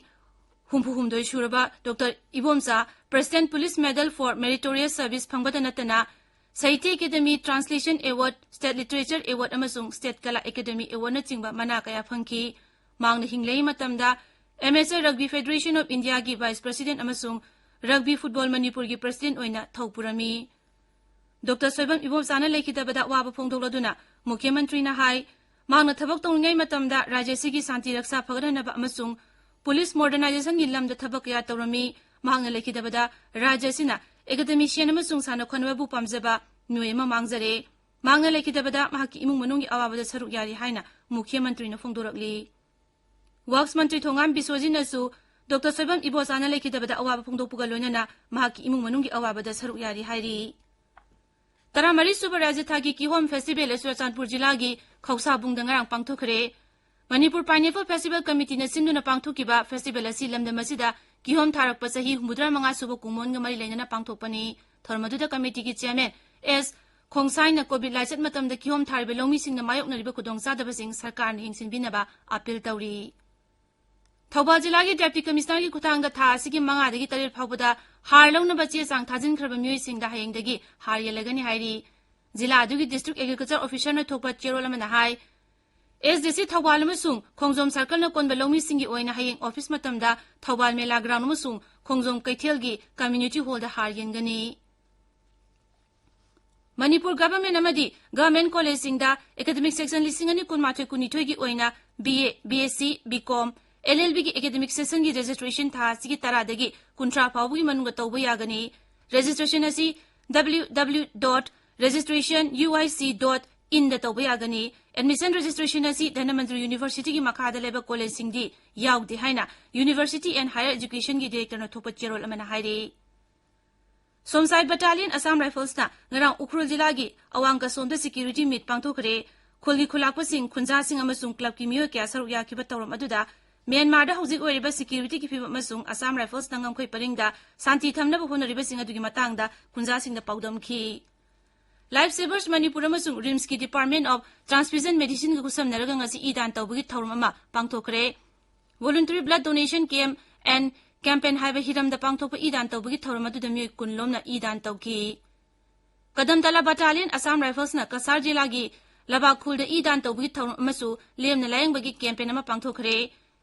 ꯍꯨꯝꯐꯨ ꯍꯨꯝꯗꯣꯏ ꯁꯨꯔꯕ doctor Ibomcha President Police Medal for Meritorious Service ꯐꯪꯕꯗ ꯅꯠꯇꯅ Sahitya academy Translation Award, State Literature Award ꯑꯃꯁꯨꯡ State Kala Academy Awardꯅꯆꯤꯡꯕ ꯃꯅꯥ ꯀꯌꯥ ꯐꯪꯈꯤ꯫ ꯃꯍꯥꯛꯅ ꯍꯤꯡꯂꯤꯉꯩ ꯃꯇꯝꯗ Amateur Rugby Federation of Indiaꯒꯤ Vice President ꯑꯃꯁꯨꯡ Rugby Football ꯃꯅꯤꯄꯨꯔꯒꯤ President ꯑꯣꯏꯅ ꯊꯧ ꯄꯨꯔꯝꯃꯤ꯫ ꯗꯣꯛꯇꯔ ꯁꯣꯏꯕꯝ ꯏꯕꯣꯝꯆꯥꯅ ꯂꯩꯈꯤꯗꯕꯗ ꯑꯋꯥꯕ ꯐꯣꯡꯗꯣꯛꯂꯗꯨꯅ ꯃꯨꯈ꯭ꯌ ꯃꯟꯇ꯭ꯔꯤꯅ ꯍꯥꯏ, ꯃꯍꯥꯛꯅ ꯊꯕꯛ ꯇꯧꯔꯤꯉꯩ ꯃꯇꯝꯗ ꯔꯥꯖ꯭ꯌ ꯑꯁꯤꯒꯤ ꯁꯥꯟꯇꯤ ꯔꯛꯁꯥ ꯐꯒꯠꯍꯟꯅꯕ ꯑꯃꯁꯨꯡ police modernizationꯒꯤ ꯂꯝꯗ ꯊꯕꯛ ꯀꯌꯥ ꯇꯧꯔꯝꯃꯤ꯫ ꯃꯍꯥꯛꯅ ꯂꯩꯈꯤꯗꯕꯗ ꯔꯥꯖ꯭ꯌ ꯑꯁꯤꯅ academician ꯑꯃꯁꯨꯡ ꯁꯥꯟꯅ ꯈꯣꯠꯅꯕꯕꯨ ꯄꯥꯝꯖꯕ ꯃꯤꯑꯣꯏ ꯑꯃ ꯃꯥꯡꯖꯔꯦ꯫ ꯃꯍꯥꯛꯅ ꯂꯩꯈꯤꯗꯕꯗ ꯃꯍꯥꯛꯀꯤ ꯏꯃꯨꯡ ꯃꯅꯨꯡꯒꯤ ꯑꯋꯥꯕꯗ ꯁꯔꯨꯛ ꯌꯥꯔꯤ ꯍꯥꯏꯅ ꯃꯨꯈ꯭ꯌ ꯃꯟꯇ꯭ꯔꯤꯅ ꯐꯣꯡꯗꯣꯔꯛꯂꯤ꯫ ꯋꯥꯔꯛꯁ ꯃꯟꯇ꯭ꯔꯤ ꯊꯣꯉꯥꯝ ꯕꯤꯁ꯭ꯋꯖꯤꯠꯅꯁꯨ ꯗꯣꯛꯇꯔ ꯁꯣꯏꯕꯝ ꯏꯕꯣꯆꯥꯅ ꯂꯩꯈꯤꯗꯕꯗ ꯑꯋꯥꯕ ꯐꯣꯡꯗꯣꯛꯄꯒ ꯂꯣꯏꯅꯅ ꯃꯍꯥꯛꯀꯤ ꯏꯃꯨꯡ ꯃꯅꯨꯡꯒꯤ ꯑꯋꯥꯕꯗ ꯁꯔꯨꯛ ꯌꯥꯔꯤ ꯍꯥꯏꯔꯤ꯫ ꯇꯔꯥꯃꯔꯤ ꯁꯨꯕ ꯔꯥꯖ꯭ꯌ ꯊꯥꯒꯤ ꯀꯤꯍꯣꯝ ꯐꯦꯁꯇꯤꯚꯦꯜ ꯆꯨꯔꯆꯥꯟꯄꯨꯔ ꯖꯤꯂꯥꯒꯤ ꯈꯧꯁꯥꯕꯨꯡꯗ ꯉꯔꯥꯡ ꯄꯥꯡꯊꯣꯛꯈ꯭ꯔꯦ꯫ ꯃꯅꯤꯄꯨꯔ Pineapple Festival Committeeꯅ ꯁꯤꯟꯗꯨꯅ ꯄꯥꯡꯊꯣꯛꯈꯤꯕ ꯐꯦꯁꯇꯤꯚꯦꯜ ꯑꯁꯤ ꯂꯝꯗꯝ ꯑꯁꯤꯗ ꯀꯤꯍꯣꯝ ꯊꯥꯔꯛꯄ ꯆꯍꯤ ꯍꯨꯝꯐꯨꯇꯔꯥ ꯃꯉꯥ ꯁꯨꯕ ꯀꯨꯝꯑꯣꯟꯒ ꯃꯔꯤ ꯂꯩꯅꯅ ꯄꯥꯡꯊꯣꯛꯄꯅꯤ꯫ ꯊꯧꯔꯝ ꯑꯗꯨꯗ ꯀꯃꯤꯇꯤꯒꯤ ꯆꯤꯌꯔꯃꯦꯟ ꯑꯦꯁ ꯈꯣꯡꯁꯥꯏꯅ ꯀꯣꯚꯤꯗ ꯂꯥꯏꯆꯠ ꯃꯇꯝꯗ ꯀꯤꯍꯣꯝ ꯊꯥꯔꯤꯕ ꯂꯧꯃꯤꯁꯤꯡꯅ ꯃꯥꯌꯣꯛꯅꯔꯤꯕ ꯈꯨꯗꯣꯡꯆꯥꯗꯕꯁꯤꯡ ꯁꯔꯀꯥꯔꯅ ꯌꯦꯡꯁꯤꯟꯕꯤꯅꯕ ꯑꯥꯄꯤꯜ ꯇꯧꯔꯤ꯫ ꯊꯧꯕꯥꯜ ꯖꯤꯂꯥꯒꯤ Deputy Commissionerꯒꯤ ꯈꯨꯠꯊꯥꯡꯗ ꯊꯥ ꯑꯁꯤꯒꯤ ꯃꯉꯥꯗꯒꯤ ꯇꯔꯦꯠ ꯐꯥꯎꯕꯗ ꯍꯥꯔ ꯂꯧꯅꯕ ꯆꯦ ꯆꯥꯡ ꯊꯥꯖꯤꯟꯈ꯭ꯔꯕ ꯃꯤꯑꯣꯏꯁꯤꯡꯗ ꯍꯌꯦꯡꯗꯒꯤ ꯍꯥꯔ ꯌꯦꯜꯂꯒꯅꯤ ꯍꯥꯏꯔꯤ꯫ ꯖꯤꯂꯥ ꯑꯗꯨꯒꯤ District Agriculture Officerꯅ ꯊꯣꯛꯄ ꯆꯦꯔꯣꯜ ꯑꯃꯅ ꯍꯥꯏ, ꯑꯦꯁ ꯗꯤ ꯁꯤ ꯊꯧꯕꯥꯜ ꯑꯃꯁꯨꯡ ꯈꯣꯡꯖꯣꯝ circleꯅ ꯀꯣꯟꯕ ꯂꯧꯃꯤꯁꯤꯡꯒꯤ ꯑꯣꯏꯅ ꯍꯌꯦꯡ office ꯃꯇꯝꯗ ꯊꯧꯕꯥꯜ ꯃꯦꯂꯥ ground ꯑꯃꯁꯨꯡ ꯈꯣꯡꯖꯣꯝ ꯀꯩꯊꯦꯜꯒꯤ community hallꯗ ꯍꯥꯔ ꯌꯦꯟꯒꯅꯤ꯫ ꯃꯅꯤꯄꯨꯔ Government ꯑꯃꯗꯤ Government collegeꯁꯤꯡꯗ academic session ꯂꯤꯁꯤꯡ ꯑꯅꯤ ꯀꯨꯟꯃꯥꯊꯣꯏ ꯀꯨꯟꯅꯤꯊꯣꯏꯒꯤ ꯑꯣꯏꯅ B A, B S C, B Com, L L Bꯒꯤ academic sessionꯒꯤ registration ꯊꯥ ꯑꯁꯤꯒꯤ ꯇꯔꯥꯗꯒꯤ ꯀꯨꯟꯊ꯭ꯔꯥ ꯐꯥꯎꯕꯒꯤ ꯃꯅꯨꯡꯗ ꯇꯧꯕ ꯌꯥꯒꯅꯤ꯫ Registration ꯑꯁꯤ W W W dot registration U I C dot inꯗ ꯇꯧꯕ ꯌꯥꯒꯅꯤ꯫ Admission registration ꯑꯁꯤ ꯙꯅꯃꯟꯖꯨꯔꯤ Universityꯒꯤ ꯃꯈꯥꯗ ꯂꯩꯕ collegeꯁꯤꯡꯗꯤ ꯌꯥꯎꯗꯦ ꯍꯥꯏꯅ University and Higher Educationꯒꯤ Directorꯅ ꯊꯣꯛꯄ ꯆꯦꯔꯣꯜ ꯑꯃꯅ ꯍꯥꯏꯔꯤ꯫ ꯁꯣꯝꯁꯥꯏ Battalion Assam Riflesꯅ ꯉꯔꯥꯡ ꯎꯈ꯭ꯔꯨꯜ ꯖꯤꯂꯥꯒꯤ ꯑꯋꯥꯡ ꯀꯁꯣꯝꯗ security meet ꯄꯥꯡꯊꯣꯛꯈ꯭ꯔꯦ꯫ ꯈꯨꯜꯒꯤ ꯈꯨꯂꯥꯛꯄꯁꯤꯡ, ꯈꯨꯟꯖꯥꯁꯤꯡ ꯑꯃꯁꯨꯡ clubꯀꯤ ꯃꯤꯑꯣꯏ ꯀꯌꯥ ꯁꯔꯨꯛ ꯌꯥꯈꯤꯕ ꯊꯧꯔꯝ ꯑꯗꯨꯗ ꯃ꯭ꯌꯥꯟꯃꯥꯔꯗ ꯍꯧꯖꯤꯛ ꯑꯣꯏꯔꯤꯕ ꯁꯦꯀ꯭ꯌꯨꯔꯤꯇꯤꯒꯤ ꯐꯤꯕꯝ ꯑꯃꯁꯨꯡ ꯑꯁꯥꯝ ꯔꯥꯏꯐꯜꯁꯅ ꯉꯝꯈꯩ ꯄꯔꯤꯡꯗ ꯁꯥꯟꯇꯤ ꯊꯝꯅꯕ ꯍꯣꯠꯅꯔꯤꯕꯁꯤꯡ ꯑꯗꯨꯒꯤ ꯃꯇꯥꯡꯗ ꯈꯨꯟꯖꯥꯁꯤꯡꯗ ꯄꯥꯎꯗꯝꯈꯤ꯫ ꯂꯥꯏꯐ ꯁꯦꯚꯔꯁ ꯃꯅꯤꯄꯨꯔ ꯑꯃꯁꯨꯡ ꯔꯤꯝꯁꯀꯤ Department of Transfusion Medicineꯒ ꯈꯨꯠꯁꯝꯅꯔꯒ ꯉꯁꯤ ꯏ ꯗꯥꯟ ꯇꯧꯕꯒꯤ ꯊꯧꯔꯝ ꯑꯃ ꯄꯥꯡꯊꯣꯛꯈ꯭ꯔꯦ꯫ Voluntary Blood Donation Camp and Campaign ꯍꯥꯏꯕ ꯍꯤꯔꯝꯗ ꯄꯥꯡꯊꯣꯛꯄ ꯏ ꯗꯥꯟ ꯇꯧꯕꯒꯤ ꯊꯧꯔꯝ ꯑꯗꯨꯗ ꯃꯤꯑꯣꯏ ꯀꯨꯟ ꯂꯣꯝꯅ ꯏ ꯗꯥꯟ ꯇꯧꯈꯤ꯫ ꯀꯗꯝꯇꯂꯥ ꯕꯠꯇꯥꯂꯤꯌꯟ ꯑꯁꯥꯝ ꯔꯥꯏꯐꯜꯁꯅ ꯀꯁꯥꯔ ꯖꯤꯂꯥꯒꯤ ꯂꯕꯥꯈꯨꯜꯗ ꯏ ꯗꯥꯟ ꯇꯧꯕꯒꯤ ꯊꯧꯔꯝ ꯑꯃꯁꯨ ꯂꯦꯝꯅ ꯂꯥꯌꯦꯡꯕꯒꯤ ꯀꯦꯝꯄꯦꯟ ꯑꯃ ꯄꯥꯡꯊꯣꯛꯈ꯭ꯔꯦ꯫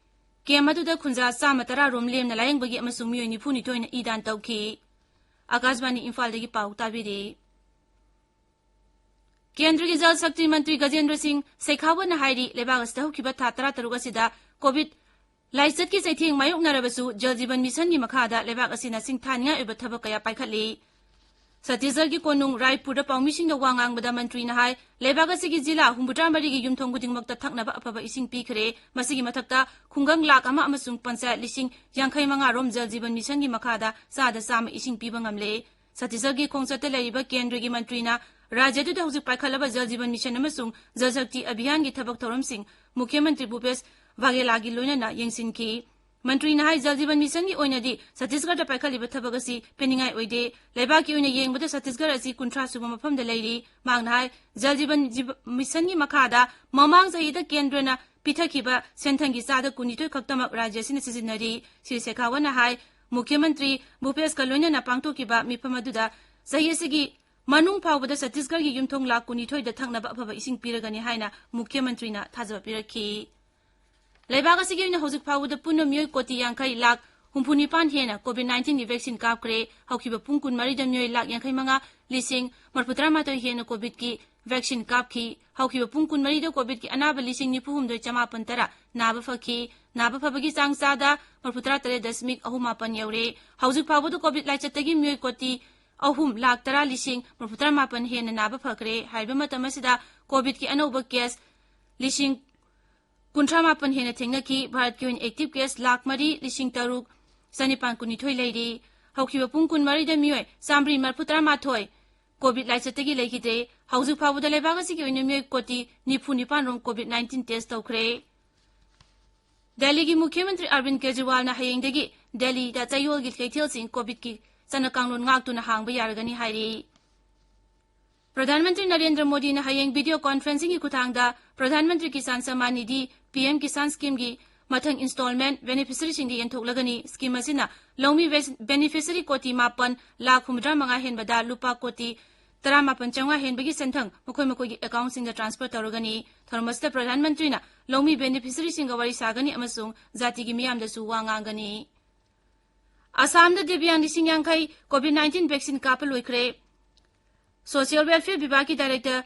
ꯀꯦꯝ ꯑꯗꯨꯗ ꯈꯨꯟꯖꯥ ꯆꯥꯝꯃ ꯇꯔꯥ ꯔꯣꯝ ꯂꯦꯝꯅ ꯂꯥꯌꯦꯡꯕꯒꯤ ꯑꯃꯁꯨꯡ ꯃꯤꯑꯣꯏ ꯅꯤꯐꯨ ꯅꯤꯊꯣꯏꯅ ꯏ ꯗꯥꯟ ꯇꯧꯈꯤ꯫ ꯑꯀꯥꯁꯕꯥꯅꯤ ꯏꯝꯐꯥꯜꯗꯒꯤ ꯄꯥꯎ ꯇꯥꯕꯤꯔꯤ꯫ ꯀꯦꯟꯗ꯭ꯔꯒꯤ ꯖꯜ ꯁꯛꯇꯤ ꯃꯟꯇ꯭ꯔꯤ ꯒꯖꯦꯟꯗ꯭ꯔ ꯁꯤꯡ ꯁꯦꯈꯥꯋꯠꯅ ꯍꯥꯏꯔꯤ, ꯂꯩꯕꯥꯛ ꯑꯁꯤꯗ ꯍꯧꯈꯤꯕ ꯊꯥ ꯇꯔꯥꯇꯔꯨꯛ ꯑꯁꯤꯗ ꯀꯣꯚꯤꯗ ꯂꯥꯏꯆꯠꯀꯤ ꯆꯩꯊꯦꯡ ꯃꯥꯌꯣꯛꯅꯔꯕꯁꯨ ꯖꯜ ꯖꯤꯕꯟ ꯃꯤꯁꯟꯒꯤ ꯃꯈꯥꯗ ꯂꯩꯕꯥꯛ ꯑꯁꯤꯅ ꯁꯤꯡꯊꯥꯅꯤꯡꯉꯥꯏ ꯑꯣꯏꯕ ꯊꯕꯛ ꯀꯌꯥ ꯄꯥꯏꯈꯠꯂꯤ꯫ ꯁꯠꯇꯤꯁꯒꯔꯒꯤ ꯀꯣꯅꯨꯡ ꯔꯥꯏꯄꯨꯔꯗ ꯄꯥꯎꯃꯤꯁꯤꯡꯗ ꯋꯥ ꯉꯥꯡꯕꯗ ꯃꯟꯇ꯭ꯔꯤꯅ ꯍꯥꯏ, ꯂꯩꯕꯥꯛ ꯑꯁꯤꯒꯤ ꯖꯤꯂꯥ ꯍꯨꯝꯐꯨꯇꯔꯥ ꯃꯔꯤꯒꯤ ꯌꯨꯝꯊꯣꯡ ꯈꯨꯗꯤꯡꯃꯛꯇ ꯊꯛꯅꯕ ꯑꯐꯕ ꯏꯁꯤꯡ ꯄꯤꯈ꯭ꯔꯦ꯫ ꯃꯁꯤꯒꯤ ꯃꯊꯛꯇ ꯈꯨꯡꯒꯪ ꯂꯥꯈ ꯑꯃ ꯑꯃꯁꯨꯡ ꯄꯟꯆꯥꯌꯠ ꯂꯤꯁꯤꯡ ꯌꯥꯡꯈꯩ ꯃꯉꯥ ꯔꯣꯝ ꯖꯜ ꯖꯤꯕꯟ ꯃꯤꯁꯟꯒꯤ ꯃꯈꯥꯗ ꯆꯥꯗ ꯆꯥꯝꯃ ꯏꯁꯤꯡ ꯄꯤꯕ ꯉꯝꯂꯦ꯫ ꯁꯠꯇꯤꯁꯒꯔꯒꯤ ꯈꯣꯡꯆꯠꯇ ꯂꯩꯔꯤꯕ ꯀꯦꯟꯗ꯭ꯔꯒꯤ ꯃꯟꯇ꯭ꯔꯤꯅ ꯔꯥꯖ꯭ꯌ ꯑꯗꯨꯗ ꯍꯧꯖꯤꯛ ꯄꯥꯏꯈꯠꯂꯕ ꯖꯜ ꯖꯤꯕꯟ ꯃꯤꯁꯟ ꯑꯃꯁꯨꯡ ꯖꯜ ꯁꯛꯇꯤ ꯑꯚꯤꯌꯥꯟꯒꯤ ꯊꯕꯛ ꯊꯧꯔꯝꯁꯤꯡ ꯃꯨꯈ꯭ꯌ ꯃꯟꯇ꯭ꯔꯤ ꯚꯨꯄꯦꯁ ꯕꯥꯘꯦꯂꯥꯒꯤ ꯂꯣꯏꯅꯅ ꯌꯦꯡꯁꯤꯟꯈꯤ꯫ ꯃꯟꯇ꯭ꯔꯤꯅ ꯍꯥꯏ, ꯖꯜ ꯖꯤꯕꯟ ꯃꯤꯁꯟꯒꯤ ꯑꯣꯏꯅꯗꯤ ꯁꯠꯇꯤꯁꯒꯔꯗ ꯄꯥꯏꯈꯠꯂꯤꯕ ꯊꯕꯛ ꯑꯁꯤ ꯄꯦꯟꯅꯤꯡꯉꯥꯏ ꯑꯣꯏꯗꯦ꯫ ꯂꯩꯕꯥꯛꯀꯤ ꯑꯣꯏꯅ ꯌꯦꯡꯕꯗ ꯁꯠꯇꯤꯁꯒꯔ ꯑꯁꯤ ꯀꯨꯟꯊ꯭ꯔꯥ ꯁꯨꯕ ꯃꯐꯝꯗ ꯂꯩꯔꯤ꯫ ꯃꯍꯥꯛꯅ ꯍꯥꯏ, ꯖꯜ ꯖꯤꯕꯟ ꯖꯤꯕ-, ꯃꯤꯁꯟꯒꯤ ꯃꯈꯥꯗ ꯃꯃꯥꯡ ꯆꯍꯤꯗ ꯀꯦꯟꯗ꯭ꯔꯅ ꯄꯤꯊꯈꯤꯕ ꯁꯦꯟꯊꯪꯒꯤ ꯆꯥꯗ ꯀꯨꯟꯅꯤꯊꯣꯏ ꯈꯛꯇꯃꯛ ꯔꯥꯖ꯭ꯌ ꯑꯁꯤꯅ ꯁꯤꯖꯤꯟꯅꯔꯤ꯫ ꯁ꯭ꯔꯤ ꯁꯦꯈꯥꯋꯠꯅ ꯍꯥꯏ, ꯃꯨꯈ꯭ꯌ ꯃꯟꯇ꯭ꯔꯤ ꯚꯨꯄꯦꯁꯀ ꯂꯣꯏꯅꯅ ꯄꯥꯡꯊꯣꯛꯈꯤꯕ ꯃꯤꯐꯝ ꯑꯗꯨꯗ ꯆꯍꯤ ꯑꯁꯤꯒꯤ ꯃꯅꯨꯡ ꯐꯥꯎꯕꯗ ꯁꯠꯇꯤꯁꯒꯔꯒꯤ ꯌꯨꯝꯊꯣꯡ ꯂꯥꯈ ꯀꯨꯟꯅꯤꯊꯣꯏꯗ ꯊꯛꯅꯕ ꯑꯐꯕ ꯏꯁꯤꯡ ꯄꯤꯔꯒꯅꯤ ꯍꯥꯏꯅ ꯃꯨꯈ꯭ꯌ ꯃꯟꯇ꯭ꯔꯤꯅ ꯊꯥꯖꯕ ꯄꯤꯔꯛꯈꯤ꯫ ꯂꯩꯕꯥꯛ ꯑꯁꯤꯒꯤ ꯑꯣꯏꯅ ꯍꯧꯖꯤꯛ ꯐꯥꯎꯕꯗ ꯄꯨꯟꯅ ꯃꯤꯑꯣꯏ ꯀꯣꯇꯤ ꯌꯥꯡꯈꯩ ꯂꯥꯈ ꯍꯨꯝꯐꯨ ꯅꯤꯄꯥꯟ ꯍꯦꯟꯅ ꯀꯣꯚꯤꯗ ꯅꯥꯏꯟꯇꯤꯟꯒꯤ ꯚꯦꯛꯁꯤꯟ ꯀꯥꯞꯈ꯭ꯔꯦ꯫ ꯍꯧꯈꯤꯕ ꯄꯨꯡ ꯀꯨꯟꯃꯔꯤꯗ ꯃꯤꯑꯣꯏ ꯂꯥꯈ ꯌꯥꯡꯈꯩ ꯃꯉꯥ ꯂꯤꯁꯤꯡ ꯃꯔꯐꯨ ꯇꯔꯥ ꯃꯥꯊꯣꯏ ꯍꯦꯟꯅ ꯀꯣꯚꯤꯗꯀꯤ ꯚꯦꯛꯁꯤꯟ ꯀꯥꯞꯈꯤ꯫ ꯍꯧꯈꯤꯕ ꯄꯨꯡ ꯀꯨꯟꯃꯔꯤꯗ ꯀꯣꯚꯤꯗꯀꯤ ꯑꯅꯥꯕ ꯂꯤꯁꯤꯡ ꯅꯤꯐꯨ ꯍꯨꯝꯗꯣꯏ ꯆꯃꯥꯄꯟ ꯇꯔꯥ ꯅꯥꯕ ꯐꯈꯤ꯫ ꯅꯥꯕ ꯐꯕꯒꯤ ꯆꯥꯡ ꯆꯥꯗ ꯃꯔꯐꯨ ꯇꯔꯥ ꯇꯔꯦꯠ ꯗꯁꯃꯤꯛ ꯑꯍꯨꯝ ꯃꯥꯄꯟ ꯌꯧꯔꯦ꯫ ꯍꯧꯖꯤꯛ ꯐꯥꯎꯕꯗ ꯀꯣꯚꯤꯗ ꯂꯥꯏꯆꯠꯇꯒꯤ ꯃꯤꯑꯣꯏ ꯀꯣꯇꯤ ꯑꯍꯨꯝ ꯂꯥꯈ ꯇꯔꯥ ꯂꯤꯁꯤꯡ ꯃꯔꯐꯨ ꯇꯔꯥ ꯃꯥꯄꯟ ꯍꯦꯟꯅ ꯅꯥꯕ ꯐꯈ꯭ꯔꯦ꯫ ꯍꯥꯏꯔꯤꯕ ꯃꯇꯝ ꯑꯁꯤꯗ ꯀꯣꯚꯤꯗꯀꯤ ꯑꯅꯧꯕ ꯀꯦꯁ ꯂꯤꯁꯤꯡ ꯀꯨꯟꯊ꯭ꯔꯥ ꯃꯥꯄꯟ ꯍꯦꯟꯅ ꯊꯦꯡꯅꯈꯤ꯫ ꯚꯥꯔꯠꯀꯤ ꯑꯣꯏꯅ ꯑꯦꯛꯇꯤꯚ ꯀꯦꯁ ꯂꯥꯈ ꯃꯔꯤ ꯂꯤꯁꯤꯡ ꯇꯔꯨꯛ ꯆꯅꯤꯄꯥꯟ ꯀꯨꯟꯅꯤꯊꯣꯏ ꯂꯩꯔꯤ꯫ ꯍꯧꯈꯤꯕ ꯄꯨꯡ ꯀꯨꯟꯃꯔꯤꯗ ꯃꯤꯑꯣꯏ ꯆꯥꯝꯃꯔꯤ ꯃꯔꯐꯨ ꯇꯔꯥ ꯃꯥꯊꯣꯏ ꯀꯣꯚꯤꯗ ꯂꯥꯏꯆꯠꯇꯒꯤ ꯂꯩꯈꯤꯗ꯭ꯔꯦ꯫ ꯍꯧꯖꯤꯛ ꯐꯥꯎꯕꯗ ꯂꯩꯕꯥꯛ ꯑꯁꯤꯒꯤ ꯑꯣꯏꯅ ꯃꯤꯑꯣꯏ ꯀꯣꯇꯤ ꯅꯤꯐꯨ ꯅꯤꯄꯥꯟ ꯔꯣꯝ ꯀꯣꯚꯤꯗ ꯅꯥꯏꯟꯇꯤꯟ ꯇꯦꯁ ꯇꯧꯈ꯭ꯔꯦ꯫ ꯗꯦꯜꯂꯤꯒꯤ ꯃꯨꯈ꯭ꯌ ꯃꯟꯇ꯭ꯔꯤ ꯑꯔꯕꯤꯟ ꯀꯦꯖ꯭ꯔꯤꯋꯥꯜꯅ ꯍꯌꯦꯡꯗꯒꯤ ꯗꯦꯜꯂꯤꯗ ꯆꯌꯣꯜꯒꯤ ꯀꯩꯊꯦꯜꯁꯤꯡ ꯀꯣꯚꯤꯗꯀꯤ ꯆꯠꯅ ꯀꯥꯡꯂꯣꯟ ꯉꯥꯛꯇꯨꯅ ꯍꯥꯡꯕ ꯌꯥꯔꯒꯅꯤ ꯍꯥꯏꯔꯤ꯫ ꯄ꯭ꯔꯙꯥꯟ ꯃꯟꯇ꯭ꯔꯤ ꯅꯔꯦꯟꯗ꯭ꯔ ꯃꯣꯗꯤꯅ ꯍꯌꯦꯡ ꯚꯤꯗꯤꯑꯣ ꯀꯣꯟꯐꯔꯦꯟꯁꯤꯡꯒꯤ ꯈꯨꯠꯊꯥꯡꯗ ꯄ꯭ꯔꯙꯥꯟ ꯃꯟꯇ꯭ꯔꯤ ꯀꯤꯁꯥꯟ ꯁꯝꯃꯥꯟ ꯅꯤꯙꯤ, ꯄꯤ ꯑꯦꯝ ꯀꯤꯁꯥꯟ ꯁ꯭ꯀꯤꯝꯒꯤ ꯃꯊꯪ ꯏꯟꯁꯇꯣꯜꯃꯦꯟꯠ ꯕꯦꯅꯤꯐꯤꯁꯔꯤꯁꯤꯡꯗ ꯌꯦꯟꯊꯣꯛꯂꯒꯅꯤ꯫ ꯁ꯭ꯀꯤꯝ ꯑꯁꯤꯅ ꯂꯧꯃꯤ ꯕꯦꯁ-, ꯕꯦꯅꯤꯐꯤꯁꯔꯤ ꯀꯣꯇꯤ ꯃꯥꯄꯟ ꯂꯥꯈ ꯍꯨꯝꯐꯨꯇꯔꯥ ꯃꯉꯥ ꯍꯦꯟꯕꯗ ꯂꯨꯄꯥ ꯀꯣꯇꯤ ꯇꯔꯥꯃꯥꯄꯟ ꯆꯥꯝꯃꯉꯥ ꯍꯦꯟꯕꯒꯤ ꯁꯦꯟꯊꯪ ꯃꯈꯣꯏ ꯃꯈꯣꯏꯒꯤ ꯑꯦꯀꯥꯎꯟꯁꯤꯡꯗ ꯇ꯭ꯔꯥꯟꯁꯐꯔ ꯇꯧꯔꯒꯅꯤ꯫ ꯊꯧꯔꯝ ꯑꯁꯤꯗ ꯄ꯭ꯔꯙꯥꯟ ꯃꯟꯇ꯭ꯔꯤꯅ ꯂꯧꯃꯤ ꯕꯦꯅꯤꯐꯤꯁꯔꯤꯁꯤꯡꯒ ꯋꯥꯔꯤ ꯁꯥꯒꯅꯤ ꯑꯃꯁꯨꯡ ꯖꯥꯇꯤꯒꯤ ꯃꯤꯌꯥꯝꯗꯁꯨ ꯋꯥ ꯉꯥꯡꯒꯅꯤ꯫ ꯑꯁꯥꯝꯗ ꯗꯤꯕ꯭ꯌꯥꯡ ꯂꯤꯁꯤꯡ ꯌꯥꯡꯈꯩ ꯀꯣꯚꯤꯗ ꯅꯥꯏꯟꯇꯤꯟ ꯚꯦꯛꯁꯤꯟ ꯀꯥꯞꯄ ꯂꯣꯏꯈ꯭ꯔꯦ꯫ ꯁꯣꯁꯤꯌꯦꯜ ꯋꯦꯜꯐꯤꯌꯔ ꯕꯤꯚꯥꯒꯀꯤ ꯗꯥꯏꯔꯦꯛꯇꯔ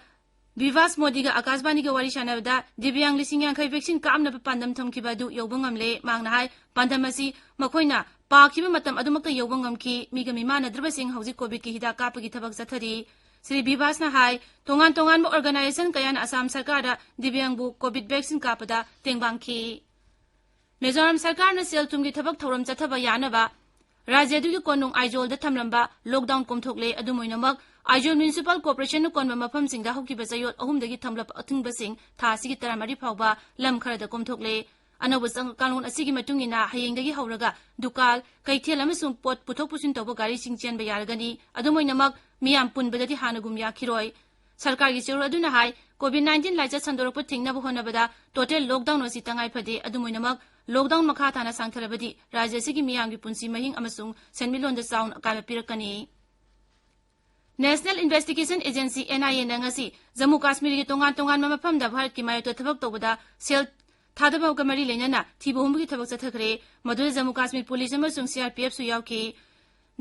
ꯕꯤꯚꯥꯁ ꯃꯣꯗꯤꯒ ꯑꯀꯥꯁꯕꯥꯅꯤꯒ ꯋꯥꯔꯤ ꯁꯥꯟꯅꯕꯗ ꯗꯤꯕ꯭ꯌꯥꯡ ꯂꯤꯁꯤꯡ ꯌꯥꯡꯈꯩ ꯚꯦꯛꯁꯤꯟ ꯀꯥꯞꯅꯕ ꯄꯥꯟꯗꯝ ꯊꯝꯈꯤꯕ ꯑꯗꯨ ꯌꯧꯕ ꯉꯝꯂꯦ꯫ ꯃꯍꯥꯛꯅ ꯍꯥꯏ, ꯄꯥꯟꯗꯝ ꯑꯁꯤ ꯃꯈꯣꯏꯅ ꯄꯥꯈꯤꯕ ꯃꯇꯝ ꯑꯗꯨꯃꯛꯇ ꯌꯧꯕ ꯉꯝꯈꯤ꯫ ꯃꯤꯒ ꯃꯤꯃꯥꯟꯅꯗ꯭ꯔꯕꯁꯤꯡ ꯍꯧꯖꯤꯛ ꯀꯣꯚꯤꯗꯀꯤ ꯍꯤꯗꯥꯛ ꯀꯥꯞꯄꯒꯤ ꯊꯕꯛ ꯆꯠꯊꯔꯤ꯫ ꯁ꯭ꯔꯤ ꯕꯤꯚꯥꯁꯅ ꯍꯥꯏ, ꯇꯣꯉꯥꯟ ꯇꯣꯉꯥꯟꯕ ꯑꯣꯔꯒꯅꯥꯏꯖꯦꯁꯟ ꯀꯌꯥꯅ ꯑꯁꯥꯝ ꯁꯔꯀꯥꯔꯗ ꯗꯤꯕ꯭ꯌꯥꯡꯕꯨ ꯀꯣꯚꯤꯗ ꯚꯦꯛꯁꯤꯟ ꯀꯥꯞꯄꯗ ꯇꯦꯡꯕꯥꯡꯈꯤ꯫ ꯃꯤꯖꯣꯔꯥꯝ ꯁꯔꯀꯥꯔꯅ ꯁꯦꯜ ꯊꯨꯝꯒꯤ ꯊꯕꯛ ꯊꯧꯔꯝ ꯆꯠꯊꯕ ꯌꯥꯅꯕ ꯔꯥꯖ꯭ꯌ ꯑꯗꯨꯒꯤ ꯀꯣꯅꯨꯡ ꯑꯥꯏꯖꯣꯜꯗ ꯊꯝꯂꯝꯕ ꯂꯣꯛꯗꯥꯎꯟ ꯀꯣꯝꯊꯣꯛꯂꯦ꯫ ꯑꯗꯨꯝ ꯑꯣꯏꯅꯃꯛ, ꯑꯥꯏꯖꯣꯜ ꯃ꯭ꯌꯨꯅꯤꯁꯤꯄꯥꯜ ꯀꯣꯔꯄꯣꯔꯦꯁꯟꯅ ꯀꯣꯟꯕ ꯃꯐꯝꯁꯤꯡꯗ ꯍꯧꯈꯤꯕ ꯆꯌꯣꯜ ꯑꯍꯨꯝꯗꯒꯤ ꯊꯝꯂꯕ ꯑꯊꯤꯡꯕꯁꯤꯡ ꯊꯥ ꯑꯁꯤꯒꯤ ꯇꯔꯥꯃꯔꯤ ꯐꯥꯎꯕ ꯂꯝ ꯈꯔꯗ ꯀꯣꯝꯊꯣꯛꯂꯦ꯫ ꯑꯅꯧꯕ ꯆꯪ-, ꯀꯥꯡꯂꯣꯟ ꯑꯁꯤꯒꯤ ꯃꯇꯨꯡ ꯏꯟꯅ ꯍꯌꯦꯡꯗꯒꯤ ꯍꯧꯔꯒ ꯗꯨꯀꯥꯟ, ꯀꯩꯊꯦꯜ ꯑꯃꯁꯨꯡ ꯄꯣꯠ ꯄꯨꯊꯣꯛ ꯄꯨꯁꯤꯟ ꯇꯧꯕ ꯒꯥꯔꯤꯁꯤꯡ ꯆꯦꯟꯕ ꯌꯥꯔꯒꯅꯤ꯫ ꯑꯗꯨꯝ ꯑꯣꯏꯅꯃꯛ, ꯃꯤꯌꯥꯝ ꯄꯨꯟꯕꯗꯗꯤ ꯍꯥꯟꯅꯒꯨꯝ ꯌꯥꯈꯤꯔꯣꯏ꯫ ꯁꯔꯀꯥꯔꯒꯤ ꯆꯦꯔꯣꯜ ꯑꯗꯨꯅ ꯍꯥꯏ, ꯀꯣꯚꯤꯗ ꯅꯥꯏꯟꯇꯤꯟ ꯂꯥꯏꯆꯠ ꯁꯟꯗꯣꯔꯛꯄ ꯊꯤꯡꯅꯕ ꯍꯣꯠꯅꯕꯗ ꯇꯣꯇꯦꯜ ꯂꯣꯛꯗꯥꯎꯟ ꯑꯁꯤ ꯇꯉꯥꯏ ꯐꯗꯦ꯫ ꯑꯗꯨꯝ ꯑꯣꯏꯅꯃꯛ, ꯂꯣꯛꯗꯥꯎꯟ ꯃꯈꯥ ꯇꯥꯅ ꯁꯥꯡꯊꯔꯕꯗꯤ ꯔꯥꯖ꯭ꯌ ꯑꯁꯤꯒꯤ ꯃꯤꯌꯥꯝꯒꯤ ꯄꯨꯟꯁꯤ ꯃꯍꯤꯡ ꯑꯃꯁꯨꯡ ꯁꯦꯟꯃꯤꯠꯂꯣꯟꯗ ꯆꯥꯎꯅ ꯑꯀꯥꯏꯕ ꯄꯤꯔꯛꯀꯅꯤ꯫ ꯅꯦꯁꯅꯦꯜ ꯏꯟꯚꯦꯁꯇꯤꯒꯦꯁꯟ ꯑꯦꯖꯦꯟꯁꯤ, ꯑꯦꯟ ꯑꯥꯏ ꯑꯦꯅ ꯉꯁꯤ ꯖꯝꯃꯨ ꯀꯥꯁꯃꯤꯔꯒꯤ ꯇꯣꯉꯥꯟ ꯇꯣꯉꯥꯟꯕ ꯃꯐꯝꯗ ꯚꯥꯔꯠꯀꯤ ꯃꯥꯌꯣꯛꯇ ꯊꯕꯛ ꯇꯧꯕꯗ ꯁꯦꯜ ꯊꯥꯗꯕꯒ ꯃꯔꯤ ꯂꯩꯅꯅ ꯊꯤꯕ ꯍꯨꯝꯕꯒꯤ ꯊꯕꯛ ꯆꯠꯊꯈ꯭ꯔꯦ꯫ ꯃꯗꯨꯗ ꯖꯝꯃꯨ ꯀꯥꯁꯃꯤꯔ ꯄꯨꯂꯤꯁ ꯑꯃꯁꯨꯡ ꯁꯤ ꯑꯥꯔ ꯄꯤ ꯑꯦꯐꯁꯨ ꯌꯥꯎꯈꯤ꯫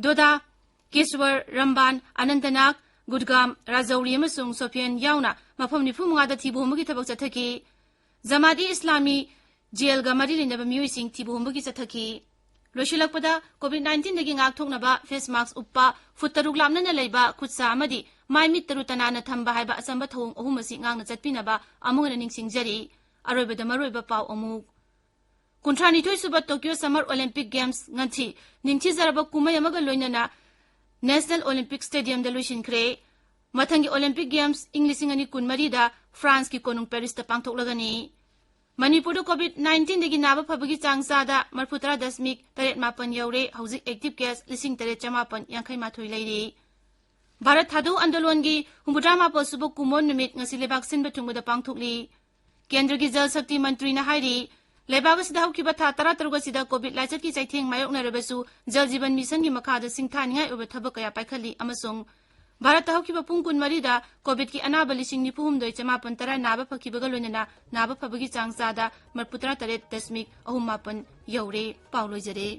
ꯗꯣꯗꯥ, ꯀꯦꯁ꯭ꯋꯔ, ꯔꯝꯕꯥꯟ, ꯑꯅꯟꯇꯅꯥꯒ, ꯒꯨꯗꯒꯥꯝ, ꯔꯥꯖꯧꯔꯤ ꯑꯃꯁꯨꯡ ꯁꯣꯐꯤꯌꯥꯟ ꯌꯥꯎꯅ ꯃꯐꯝ ꯅꯤꯐꯨ ꯃꯉꯥꯗ ꯊꯤꯕ ꯍꯨꯝꯕꯒꯤ ꯊꯕꯛ ꯆꯠꯊꯈꯤ꯫ ꯖꯃꯥꯠ-ꯏ ꯏꯁꯂꯥꯃꯤ ꯖꯦꯜꯒ ꯃꯔꯤ ꯂꯩꯅꯕ ꯃꯤꯑꯣꯏꯁꯤꯡ ꯊꯤꯕ ꯍꯨꯝꯕꯒꯤ ꯆꯠꯊꯈꯤ꯫ ꯂꯣꯏꯁꯤꯜꯂꯛꯄꯗ, ꯀꯣꯚꯤꯗ ꯅꯥꯏꯟꯇꯤꯟꯗꯒꯤ ꯉꯥꯛꯊꯣꯛꯅꯕ ꯐꯦꯁ ꯃꯥꯁꯛ ꯎꯞꯄ, ꯐꯨꯠ ꯇꯔꯨꯛ ꯂꯥꯞꯅꯅ ꯂꯩꯕ, ꯈꯨꯠ ꯁꯥ ꯑꯃꯗꯤ ꯃꯥꯏ ꯃꯤꯠ ꯇꯔꯨ ꯇꯅꯥꯟꯅ ꯊꯝꯕ ꯍꯥꯏꯕ ꯑꯆꯝꯕ ꯊꯧꯑꯣꯡ ꯑꯍꯨꯝ ꯑꯁꯤ ꯉꯥꯛꯅ ꯆꯠꯄꯤꯅꯕ ꯑꯃꯨꯛ ꯍꯟꯅ ꯅꯤꯡꯁꯤꯡꯖꯔꯤ꯫ ꯑꯔꯣꯏꯕꯗ ꯃꯔꯨꯑꯣꯏꯕ ꯄꯥꯎ ꯑꯃꯨꯛ꯫ ꯀꯨꯟꯊ꯭ꯔꯥꯅꯤꯊꯣꯏ ꯁꯨꯕ ꯇꯣꯀꯤꯌꯣ ꯁꯝꯃꯔ ꯑꯣꯂꯤꯝꯄꯤꯛ ꯒꯦꯝꯁ ꯉꯁꯤ ꯅꯤꯡꯊꯤꯖꯔꯕ ꯀꯨꯝꯍꯩ ꯑꯃꯒ ꯂꯣꯏꯅꯅ ꯅꯦꯁꯅꯦꯜ ꯑꯣꯂꯤꯝꯄꯤꯛ ꯁ꯭ꯇꯦꯗꯤꯌꯝꯗ ꯂꯣꯏꯁꯤꯟꯈ꯭ꯔꯦ꯫ ꯃꯊꯪꯒꯤ ꯑꯣꯂꯤꯝꯄꯤꯛ ꯒꯦꯝꯁ ꯏꯪ ꯂꯤꯁꯤꯡ ꯑꯅꯤ ꯀꯨꯟꯃꯔꯤꯗ ꯐ꯭ꯔꯥꯟꯁꯀꯤ ꯀꯣꯅꯨꯡ ꯄꯦꯔꯤꯁꯇ ꯄꯥꯡꯊꯣꯛꯂꯒꯅꯤ꯫ ꯃꯅꯤꯄꯨꯔꯗ COVID nineteenꯗꯒꯤ ꯅꯥꯕ ꯐꯕꯒꯤ ꯆꯥꯡ ꯆꯥꯗ ꯃꯔꯤꯐꯨꯇꯔꯥ ꯗꯁꯃꯤꯛ ꯇꯔꯦꯠ ꯃꯥꯄꯟ ꯌꯧꯔꯦ꯫ ꯍꯧꯖꯤꯛ active case ꯂꯤꯁꯤꯡ ꯇꯔꯦꯠ ꯆꯃꯥꯄꯟ ꯌꯥꯡꯈꯩ ꯃꯥꯊꯣꯏ ꯂꯩꯔꯤ꯫ ꯚꯥꯔꯠ ꯊꯥꯗꯣꯛ ꯑꯟꯗꯣꯂꯣꯟꯒꯤ ꯍꯨꯝꯐꯨꯇꯔꯥ ꯃꯥꯄꯜ ꯁꯨꯕ ꯀꯨꯝꯑꯣꯟ ꯅꯨꯃꯤꯠ ꯉꯁꯤ ꯂꯩꯕꯥꯛ ꯁꯤꯟꯕ ꯊꯨꯡꯕꯗ ꯄꯥꯡꯊꯣꯛꯂꯤ꯫ ꯀꯦꯟꯗ꯭ꯔꯒꯤ ꯖꯜ ꯁꯛꯇꯤ ꯃꯟꯇ꯭ꯔꯤꯅ ꯍꯥꯏꯔꯤ, ꯂꯩꯕꯥꯛ ꯑꯁꯤꯗ ꯍꯧꯈꯤꯕ ꯊꯥ ꯇꯔꯥ ꯇꯔꯨꯛ ꯑꯁꯤꯗ COVID ꯂꯥꯏꯆꯠꯀꯤ ꯆꯩꯊꯦꯡ ꯃꯥꯌꯣꯛꯅꯔꯕꯁꯨ, ꯖꯜ ꯖꯤꯕꯟ ꯃꯤꯁꯟꯒꯤ ꯃꯈꯥꯗ ꯁꯤꯡꯊꯥꯅꯤꯡꯉꯥꯏ ꯑꯣꯏꯕ ꯊꯕꯛ ꯀꯌꯥ ꯄꯥꯏꯈꯠꯂꯤ ꯑꯃꯁꯨꯡ ꯚꯥꯔꯠꯇ ꯍꯧꯈꯤꯕ ꯄꯨꯡ ꯀꯨꯟꯃꯔꯤꯗ COVIDꯀꯤ ꯑꯅꯥꯕ ꯂꯤꯁꯤꯡ ꯅꯤꯐꯨ ꯍꯨꯝꯗꯣꯏ ꯆꯃꯥꯄꯟ ꯇꯔꯥ ꯅꯥꯕ ꯐꯈꯤꯕꯒ ꯂꯣꯏꯅꯅ ꯅꯥꯕ ꯐꯕꯒꯤ ꯆꯥꯡ ꯆꯥꯗ ꯃꯔꯤꯐꯨꯇꯔꯥ ꯇꯔꯦꯠ ꯗꯁꯃꯤꯛ ꯑꯍꯨꯝ ꯃꯥꯄꯟ ꯌꯧꯔꯦ꯫ ꯄꯥꯎ ꯂꯣꯏꯖꯔꯦ꯫